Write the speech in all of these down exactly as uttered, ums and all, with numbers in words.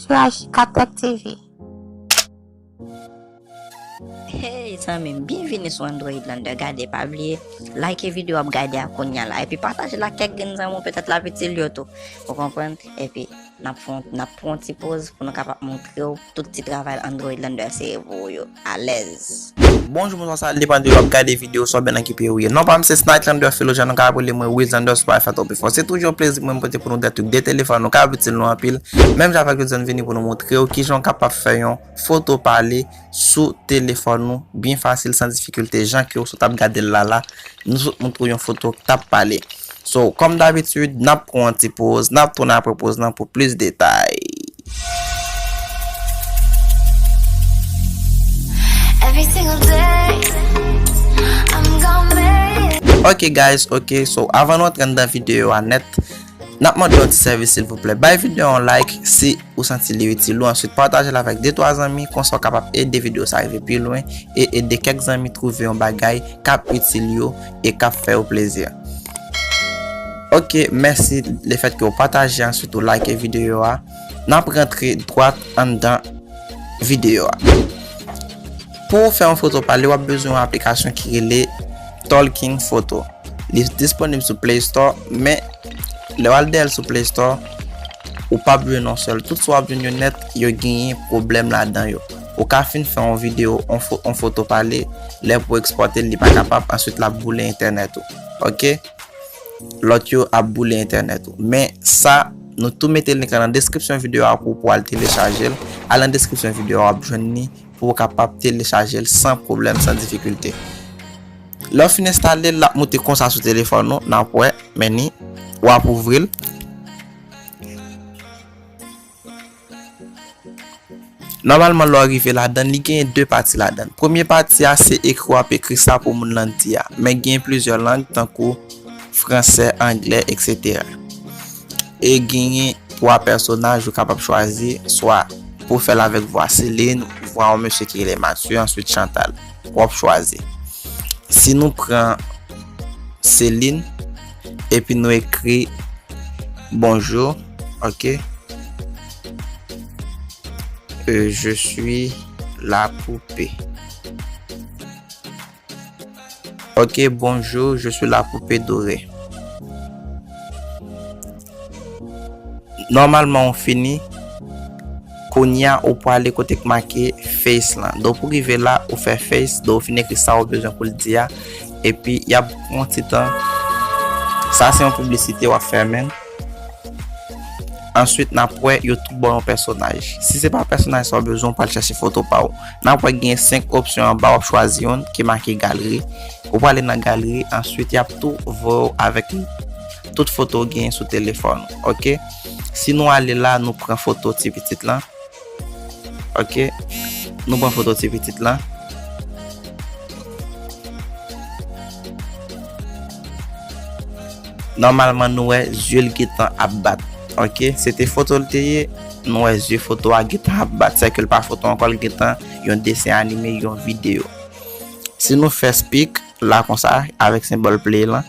Sur H K Tech T V. Hey zanmi m, byenvini sou Android Lander. Gade, pa bliye like videyo w ap gade a kounye a la, epi pataje l ak kèk grenn zanmi w, petèt l ap itil yo tou. Ou konprann? Epi n ap fè yon, n ap pran yon ti poz pou nou kapab montre w tout ti travay Android Lander sere pou ou yo alèz. Bonjou, bonswa, sa depann de w ap gade videyo, swa byen nan ki peyi w ye. Non pa m se Snight Lander Philo, jan nou ka rele mwen Wiz Lander sou Wi-Fi Top Info. Se toujou yon plezi pou mwen pote pou nou de truk de telefòn nou k ap itil nou anpil. Menm jan avèk jodi a, nou vini pou nou montre w kijan w kapab fè yon foto pale sou telefòn ou byen fasil, san difikilte, jan ke w sot ap gade l la la. Nou sot montre w yon foto k t ap pale. So, kòm dabitid, n ap pran yon ti poz, n ap tounen apre poz lan pou plis detay. Every single day, I'm gonna make it. Ok guys, ok, so avan nou antre anndan videyo a nèt, n ap mande yon ti sèvis silvouplè. Bay videyo a yon like si ou santi li itil ou, answit pataje l avèk de twa zanmi, konsa w kapab ede videyo sa rive pi lwen e ede kèk zanmi twouve yon bagay k ap itil yo e k ap fè yo plezi. Ok, mèsi lefètke w pataje, answit ou like videyo a. N ap rantre dwat anndan videyo a. Pou w fè yon foto pale, w ap bezwen yon aplikasyon ki rele Talking Photo. Li disponib sou Play Store, men lè w al dèyè l sou Play Store, ou p ap jwenn yon sèl. Tout sa w ap jwenn yo nèt, yo genyen pwoblèm ladan yo. Ou ka fin fè yon videyo, yon fo-, yon foto pale, lè pou w ekspòte l, li pa kapab, answit l ap boule entènèt ou. Ok? Lòt yo ap boule entènèt ou. Men sa, nou tou mete link lan nan deskripsyon videyo a pou, pou w al telechaje l. Al nan deskripsyon videyo a, w ap jwenn li pou w kapab telechaje l san pwoblèm, san difikilte. Lè w fin enstale l, l ap moute konsa sou telefòn ou, n ap wè, men ni, w ap ouvri l. Nòmalman, lè w rive ladan l, li genyen de pati ladan l. Premye pati a, se ekri w ap ekri sa pou moun lan di a. Men genyen plizyè lang, tankou fransè, anglè, etsetera. E genyen twa pèsonaj ou kapab chwazi, swa pou fè l avèk vwa Celine, vwa yon mesye ki rele Mathieu, answit Chantal. W ap chwazi. Si nou pran Celine, epi nou ekri bonjou, ok? Euh, je suis la poupée. Ok, bonjou, je suis la poupée dorée. Nòmalman, ou fini. Kounye a, ou prale kote k make face lan. Donk, pou rive la, ou fè face, donk, ou fin ekri sa ou bezwen pou l di a. Epi, y ap pran yon ti tan. Sa, se yon piblisite w ap fèmen l. Answit, n ap wè yo tou ba w yon pèsonaj. Si se pa pèsonaj sa w bezwen, ou pral chèche foto pa w. N ap wè gen senk opsyon anba, w ap chwazi youn ki make galeri. Ou prale nan galeri, answit, y ap tou voye w avèk tout foto w genyen sou telefòn ou, ok? Si nou ale la, nou pran foto ti pitit lan. Ok. Nou pran foto ti pitit lan. Nòmalman, nou wè zye l gentan ap bat. Ok. Se te foto l te ye. Nou wè zye foto a gentan ap bat. Sèke l pa foto ankò, l gentan yon desen anime, yon videyo. Si nou fè speak la konsa, avèk senbòl play lan.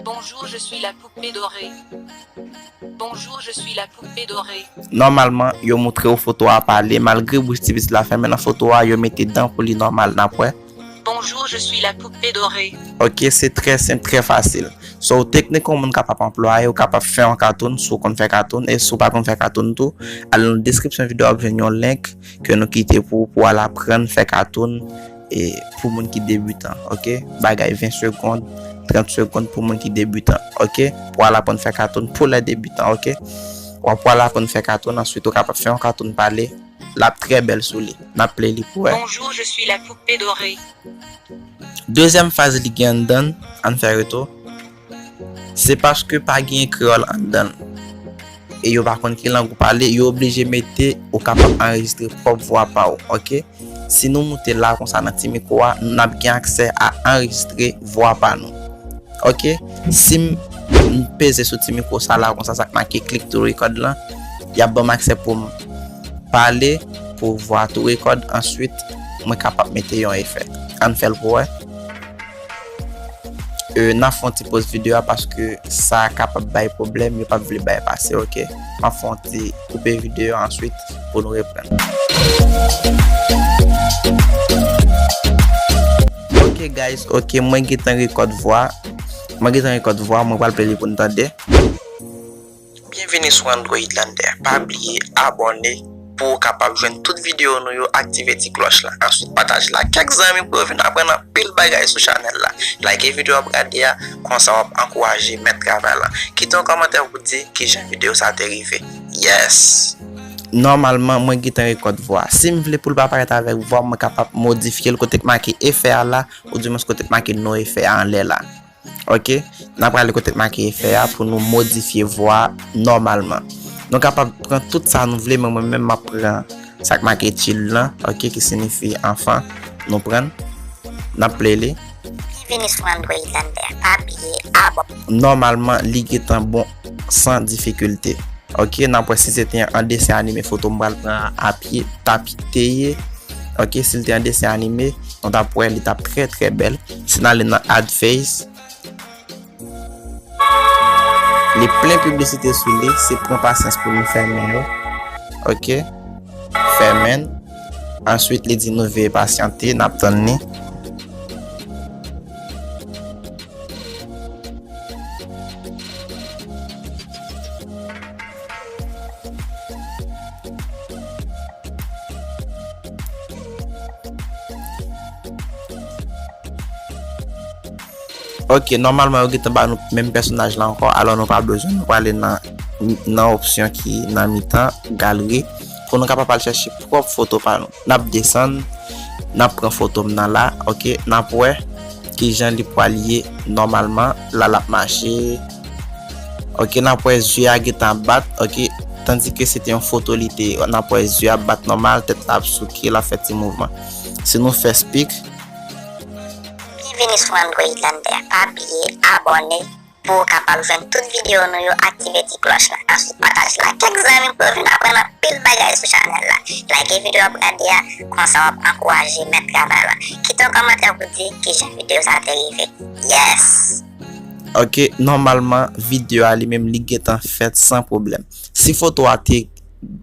Bonjour, je suis la poupée dorée. Bonjour, je suis la poupée dorée. Nòmalman, yo moutre w foto a pale, malgre bouch ti pitit la fèmen nan foto a, yo mete dan pou li nòmal, n ap wè. Bonjour, je suis la poupée dorée. Ok, se trè senp, trè fasil. So, teknik yon moun kapab anplwaye, ou kapab fè yon katoun, si w konn fè katoun, e si w pa konn fè katoun tou, al nan deskripsyon videyo a, w ap jwenn yon link ke nou kite pou, pou w al aprann fè katoun, e pou moun ki debitan, ok? Bagay ven segonn, trant segonn pou moun ki debitan, ok? Pou al aprann fè katoun pou lè debitan, ok? W ap al aprann fè katoun, answit ou kapab fè yon katoun pale, l ap trè bèl sou li. N ap play li pou wè. Bonjour, je suis la poupée dorée. Dezyèm fraz li gen anndan l, ann fè retou. Se paske pa gen kreyòl anndan l. E yo pa konn ki lang ou pale, yo oblije mete ou kapab anrejistre pwòp vwa pa w, ok? Si nou moute la konsa nan ti mikwo a, n ap gen aksè a anrejistre vwa pa nou. Ok? Si m, m peze sou ti mikwo sa la konsa, sa k make click to record lan, y ap ban m aksè pou m pale, pou vwa tou rekòd, answit mwen kapab mete yon efè. Ann fè l pou wè. e, n ap fè yon ti poz videyo a paske sa kapab bay pwoblèm, yo p ap vle bay pase, oke? M ap fè yon ti koupe videyo a answit pou nou reprann. Oke, guys, oke, mwen gentan rekòd vwa. Mwen gentan rekòd vwa, mwen pral play li pou n tande. Byenvini sou Android Lander. Pa bliye abòne pou w kapab jwenn tout videyo nou yo, aktive ti klòch la. Answit, pataje l ak kèk zanmi pou yo vin aprann anpil bagay sou chanèl la. Like videyo w ap gade a, konsa w ap ankouraje mèt travay la. Kite yon kòmantè pou di kijan videyo sa te rive. Yes! Nòmalman, mwen gentan rekòd vwa. Si m vle pou l pa parèt avèk vwa, mwen kapab modifye l kote k make efè a la, oudimwens kote k make no efè a anlè la. Oke, n ap prale kote k make efè a pou nou modifye vwa nòmalman. Nou kapab pran tout sa nou vle, men mwen menm m ap pran sa k make chill lan, oke, ki siyifi anfan. Nou pran l, n ap play li. Byenvini sou Android Lander. Pa bliye abòne. Nòmalman, li gentan bon san difikilte. Oke, n ap wè si se te an desen anime foto, m pral pran apye, tapye, te ye. Oke, si l te an desen anime, nou t ap wè li t ap trè, trè bèl. Si n ale nan add face, li plen piblisite sou li, se pran pasyans pou nou fèmen yo. Oke, fèmen. Answit, li di nou veye pasyante, n ap tann li. Oke, nòmalman yo gentan ba nou menm pèsonaj la ankò, alò nou pa bezwen, nou prale nan, nan opsyon ki nan mitan, galri, pou nou kapab al chèche pwòp foto pa nou. N ap desann, n ap pran foto m nan la, oke, n ap wè kijan li pral ye nòmalman, la l ap mache, oke, n ap wè zye a gentan ap bat, oke, tandike se te yon foto li te ye, n ap wè zye a ap bat nòmal, tèt la ap souke, l ap fè ti mouvman. Si nou fè speak. Byenvini sou Android Lander. Pa bliye abòne pou w kapab jwenn tout videyo nou yo, aktive ti klòch la. Answit, pataje l ak kèk zanmi pou yo vin aprann anpil bagay sou chanèl la. Like videyo w ap gade a, konsa w ap ankouraje mèt travay la. Kite yon kòmantè pou di kijan videyo sa te rive. Yes! Oke, nòmalman, videyo a li menm li gentan fèt san pwoblèm. Si foto a te,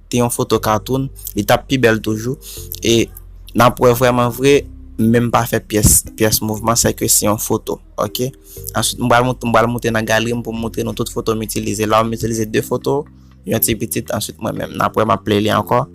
te yon foto cartoon, li t ap pi bèl toujou. E n ap wè vrèman vre, menm pa fè pyès, pyès mouvman, sèke se yon foto, oke? Answit, m pral mont-, m pral monte nan galri m pou m montre nou tout foto m itilize. La, m itilize de foto, yon ti pitit, answit mwen menm. N ap wè m ap play li ankò.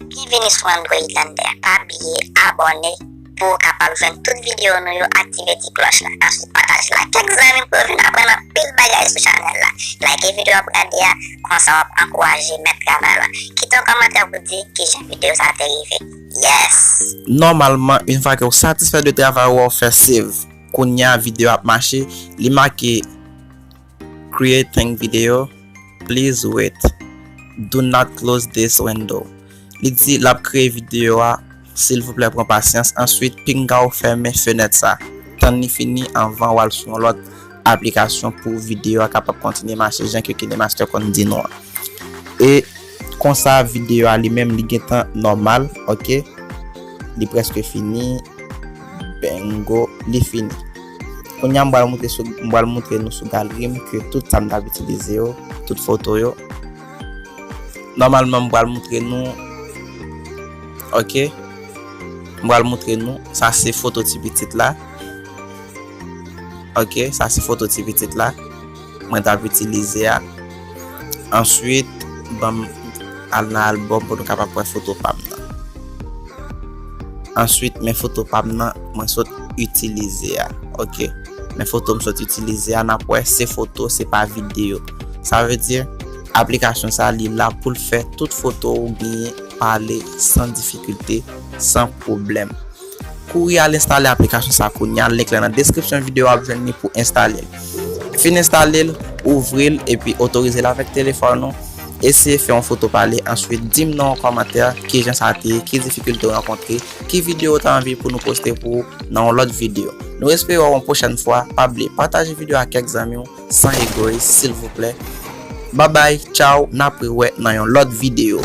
Byenvini sou Android Lander. Pa bliye abòne pou w kapab jwenn tout videyo nou yo, aktive ti klòch la. Answit, pataje l ak kèk zanmi pou yo vin aprann anpil bagay sou chanèl la. Like videyo w ap gade a, konsa w ap ankouraje mèt travay la. Kite yon kòmantè pou di kijan videyo sa te rive. Yes! Nòmalman, yon fwa ke w satisfè de travay ou, w fè save. Kounye a, videyo ap mache, li make creating video, please wait. Do not close this window. Li di l ap kreye videyo a, silvouplè pran pasyans. Answit, pinga w fèmen fenèt sa. Tann li fini anvan w al sou yon lòt aplikasyon pou videyo a kapab kontinye mache jan ke KineMaster konn di nou an. E konsa, videyo a li menm, li gentan nòmal, oke? Li prèske fini. Bingo, li fini. Kounye a, m pral montre sou, m pral montre nou sou galri m ke tout sa m t ap itilize yo, tout foto yo. Nòmalman, m pral montre nou, oke? M pral montre nou, sa se foto ti pitit la. Oke, sa se foto ti pitit la mwen t ap itilize a. Answit, ban m al nan albòm pou nou kapab wè foto pa m nan. Answit, men foto pa m nan mwen sot itilize a. Oke, men foto m sot itilize a, n ap wè se foto, se pa videyo. Sa vle di, aplikasyon sa, li la pou l fè tout foto ou genyen pale san difikilte, san pwoblèm. Kouri al enstale aplikasyon sa kounye a, link lan nan deskripsyon videyo a, w ap jwenn li pou enstale l. Fin enstale l, ouvri l, epi otorize l avèk telefòn ou. Eseye fè yon foto pale, answit di m nan yon kòmantè kijan sa te ye, ki difikilte w rankontre, ki videyo w ta anvi pou nou poste pou ou nan yon lòt videyo. Nou espere wè w yon pwochèn fwa. Pa bliye pataje videyo a ak kèk zanmi w, san egoyis, silvouplè. Babay, tchaw, n ap rewè nan yon lòt videyo.